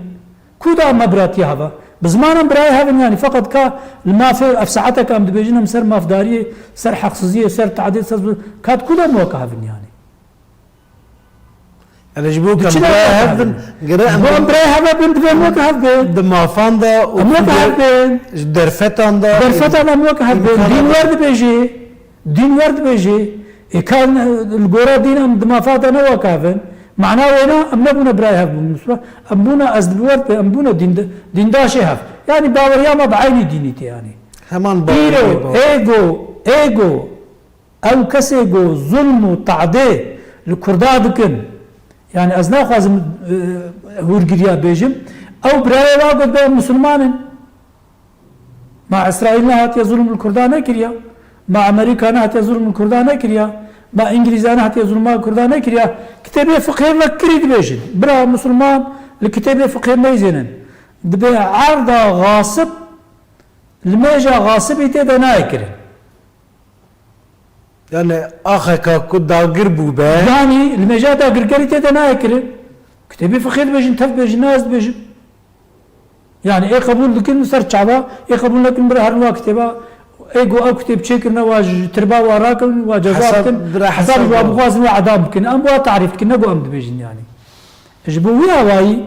Ku da me biratiya heve? Bi ziman em birayê hev in, yanî feqet ka li mafê ev saeteke em dibêjin em ser mafdariyê, ser heqsiziyê, ser tehdê, ser zul-, ka di ku da em weke hev in yanî? Ele ji bo Di em çi birayê de hev bin, gere em Bo em birayê hev bin, divê em weke hev bin. Di mafan de û Em weke hev bin. Ji derfetan de Derfetan em weke hev bin. Dîn wer dibêjê. Dîn wer dibêjê, ê ka li gora dîn em di mafa de ne wek hev in, mana wê ne, em nebûne birayê hev bûn, em bûne, ez dibi wer em bûne dînda-, dîndaşê hev. Yanî baweriya me bi eynî dînî tê yanî. Heman baweriya Îro, me. Ego, ego, ew kesê ku zulm û tehdê li Kurda dikin, yanî ez naxwazim, e, hûrgiriya bêjim, ew birayê wa got be em Musulman in. Ma Îsraîl nehatiye zulm li Kurda nekiriya? Ma Amerîka nehatiye zulm li Kurda nekiriya? Ma Îngilîza nehatiye zulma li Kurda nekiriya? Kitêbê fiqhê vekirî dibêjin. Bira Musulman li kitêbê fiqhê meyzênin. Dibê erda xasib, limêja xasibî tê de nayê kirin. Yani axeka ku dagir bûbe. Yanî li mêja dagirkerî tê de nayê kirin. Kitêbê fiqhê dibêjin, tev dibêjin, ne ez dibêjim. Yani ê qebûl dikin ser çava, ê qebûl nekin bira herin wa kitêba, ê go ew kitêb çêkirine wa ji tirba wa rakin, wa ceza Hesab bikin, bira hesab hesab ji wa bira. Bixwazin wa edam bikin. Em wa tarîf dikin, ne go em dibêjin yani. Ji bo wî awayî,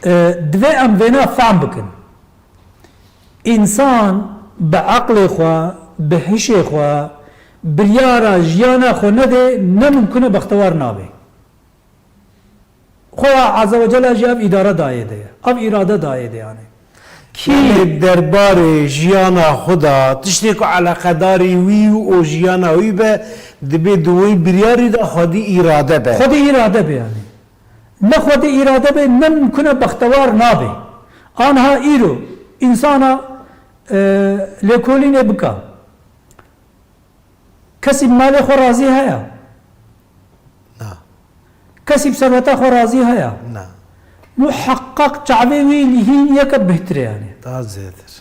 e, divê em vêna fehm bikin. Însan bi eqlê xwe, bi hişê xwe, biryara jiyana xwe nedê, ne mimkun e bextewar nabe. Xweya Azze ve Celle jî ev îdare dayê de ye. Ev îrade dayê de yani. Kî Yani derbarê jiyana xwe de, tiştê ku eleqedarî wî û jiyana wî be, dibê di wê biryarî de xwedî îrade be. Xwedî îrade be yani. Ne Xwedê îrade be, ne mimkun e, bextewar nabe. Anha îro însana, e, lêkolînê bika. Kesî bi malê xwe razî heye? Na. Kesî bi serweta xwe razî heye? Na. Muheqqeq çavê wî li hîn yeke bihtir e yani. Daha zêdir.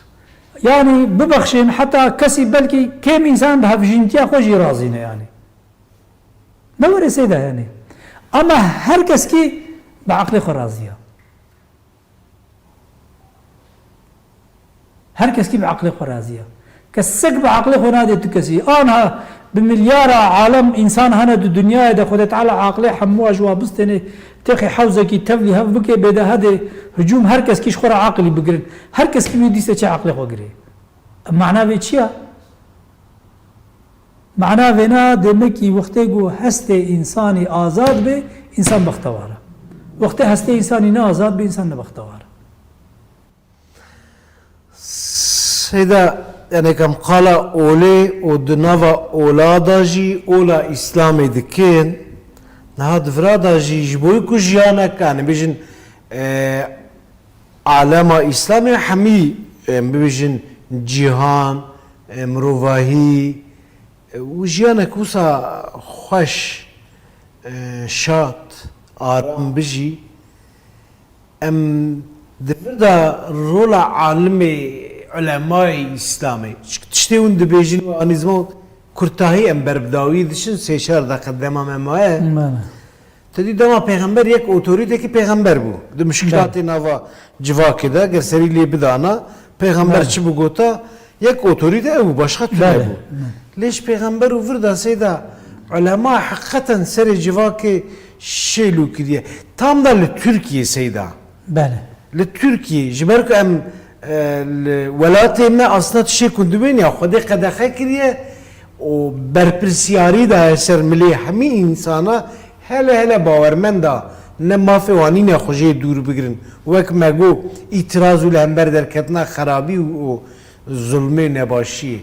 Yani bibexşên, heta kesî belkî kêm însan bi hevjîntiya xwe jî razî ne yani. Ne were seyda yani. Ama her kes kî bi aqlê xwe razî ya. Her kes kî bi aqlê xwe razî ya. Kesek bi aqlê xwe nadê tu kesî. Anha bi milyara alem însan hene di dinyayê de, Xwedê Teala aqlê hemû ji wa bistêne, têxê hewzekî tevlî hev bike, bêde hedê hicûm, her kes kî ji xwe re aqilî bigirin. Her kes kî wî dîse çi aqlê xwe girê. Mana vê çi ya? Mana vêna demekî wextê ku hestê însanî azad be, însan bextewar e. Wextê hestê însanî ne azad be, însan ne bextewar e. Seyda, yani kam qala olê û di nava ola da jî ola Îslamê dikin. Niha di vira da jî ji bo ku jiyanek, yani bêjin, e, alema Îslamê hemî, em bibêjin cîhan, e, mirovahî, e, û jiyanek wisa xweş, e, şad, aram bijî. Em di vir de rola alimê, ulemayê Îslamê, çi tiştê hûn dibêjin û anî ziman kurtahî em ber bi dawî diçin, sê çar deqe dema me maye. Bele. Te dî dema pêxember yek otorîtekî pêxember bû. Di muşkilatê Bele. nava civakê de, ger serî lê bidana, pêxember Bele. çi bigota, yek otorîte ew bû, başqa tune Bele. bû. Bele. Lê ji pêxember û vir de seyda ulema heqîqeten serê civakê şêl û kiriye. Tam da li Tirkiyê seyda. Bele. Li Tirkiyê, ji ber ku em, e, li welatê me aslında tiştê ku dibên ya Xwedê qedexe kiriye û berpirsiyarî daye ser milê hemî însana, hele hele bawermenda ne mafê wan nîne xwe jê dûr bigirin. Wek me got, îtiraz û li hember derketina xerabî û, û zulmê nebaşiyê.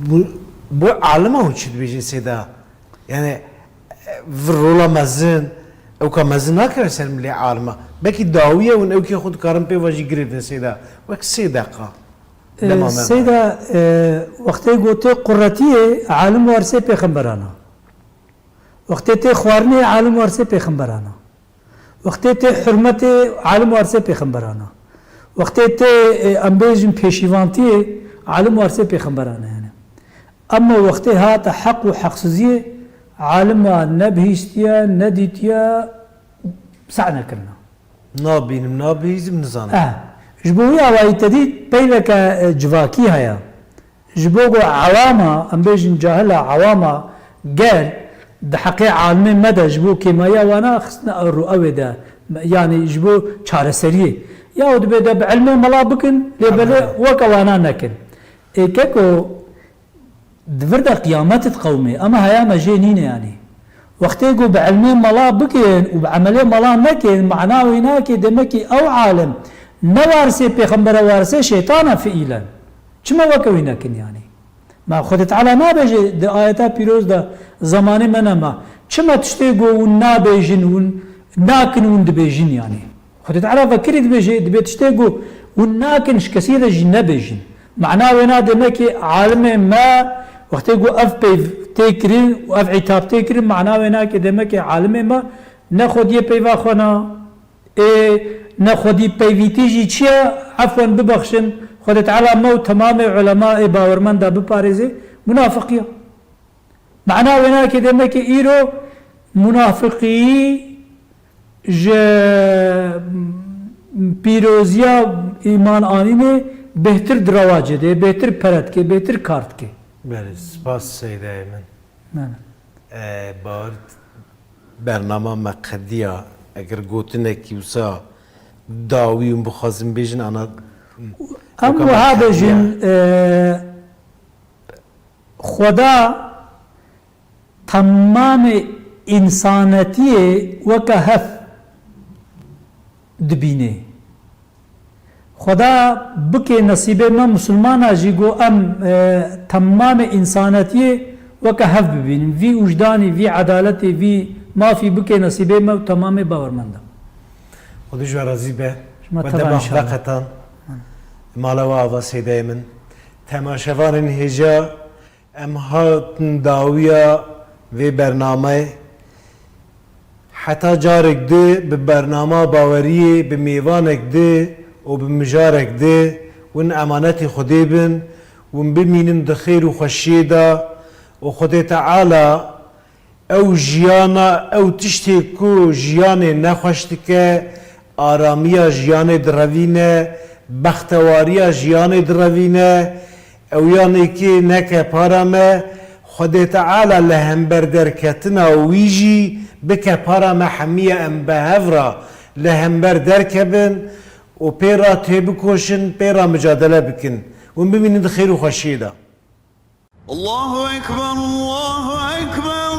Bu, bu alima hûn çi dibêjin seyda? Yani, vir rola mezin, ewka mezin nakeve ser milê alima. Belkî dawiye hûn ewkê xwe dikarin pê ve jî girêdin seyda. Wek sê deqa. E, Dema me seyda, e, wextê gotê quretiyê alim warisê pêxemberana. Wextê tê xwarinê alim warisê pêxemberana. Wextê tê hurmetê alim warisê pêxemberana. Wextê tê, e, em bêjin pêşîvantiyê alim warisê pêxemberana yani. Ama wextê hate heq û heqsiziyê, alima ne bihîstiye, ne dîtiye, seh nekirina. Nabînim, nabihîzim, nizanim. Eh, ji bo wî awayî te dît peyveke, e, civakî heye. Ji bo ku ewama, em bêjin cahila, ewama gel di heqê alimê me de ji bo kêmayiya wana xistine rû ewê de, yanî ji bo çareseriyê. Ya û dibê de bi ilmê mela bikin, lê belê Hemdulillah. weke wana nekin. Ê keko, Di vir de qiyamet diqewimê, ema heya me jê nîne yanî. Wextê ku bi ilmê mela bikin û bi emelê mela nekin, mana wî nake demekî ew alim ne warisê pêxembere, warisê şeytan e fiîlen. Çima weke wî nekin yanî? Ma Xwedê Teala nabêje di ayeta pîroz de, zemanê me nema. Çima tiştê ku hûn nabêjin, hûn nakin, hûn dibêjin yanî? Xwedê Teala vekirî dibêje, dibê tiştê ku hûn nakin ji kesî re jî nebêjin. Mana wê na demekê alimê me, wextê ku ev peyv tê kirin û ev îtab tê kirin, mana wê na ke demekê alimê me ne xwediyê peyva xwe na, ê ne xwedî peyvîtî jî çi ye, efwen bibexşin, Xwedê Teala me û temamê ulema ê bawermenda biparêzê, munafiqiya. Mana wê na ke demekê îro munafiqî ji pîroziya îman anînê bêhtir di rewacê de, bêhtir pere dike, bêhtir kar dike. Belê, spas Seydayê min. Belê. E, bawer bernama me qediya, eger gotinekî wisa dawî hûn bixwazin bêjin, ana Em weka me wiha qediya. bêjin, e, Xweda temamê însanetiyê weke hev dibîne. Xweda bike nesîbê me misilmana jî ku em, e, temamê însanetiyê weke hev bibînin. Vî wijdanî, vî edaletê, vî Mafî bike nesîbê me û temamê bawermenda. Xwedê ji we razî be. Ji me We teva dema înşallah. Xwedê qetan. Mala we ava sêdeyê min. Temaşevanên hêja, em hatin dawiya vê bernameyê. Heta carek di bi bernama baweriyê, bi mêvanek di û bi mijarek di win emanetî Xwedê bin, win bimînin di xêr û xweşiyê de û Xwedê Teala ew jiyana, ew tiştê ku jiyanê nexweş dike, aramiya jiyanê direvîne, bextewariya jiyanê direvîne, ew yanê kê neke para me, Xwedê Teala li hember derketina wî jî bike para me hemiye em bi hev re li hember derkevin û pê re têbikoşin, pê re micadele bikin. Hûn bimînin di xêr û xweşiyê de. الله أكبر، الله أكبر.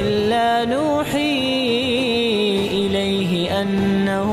إلا نوحي إليه أنه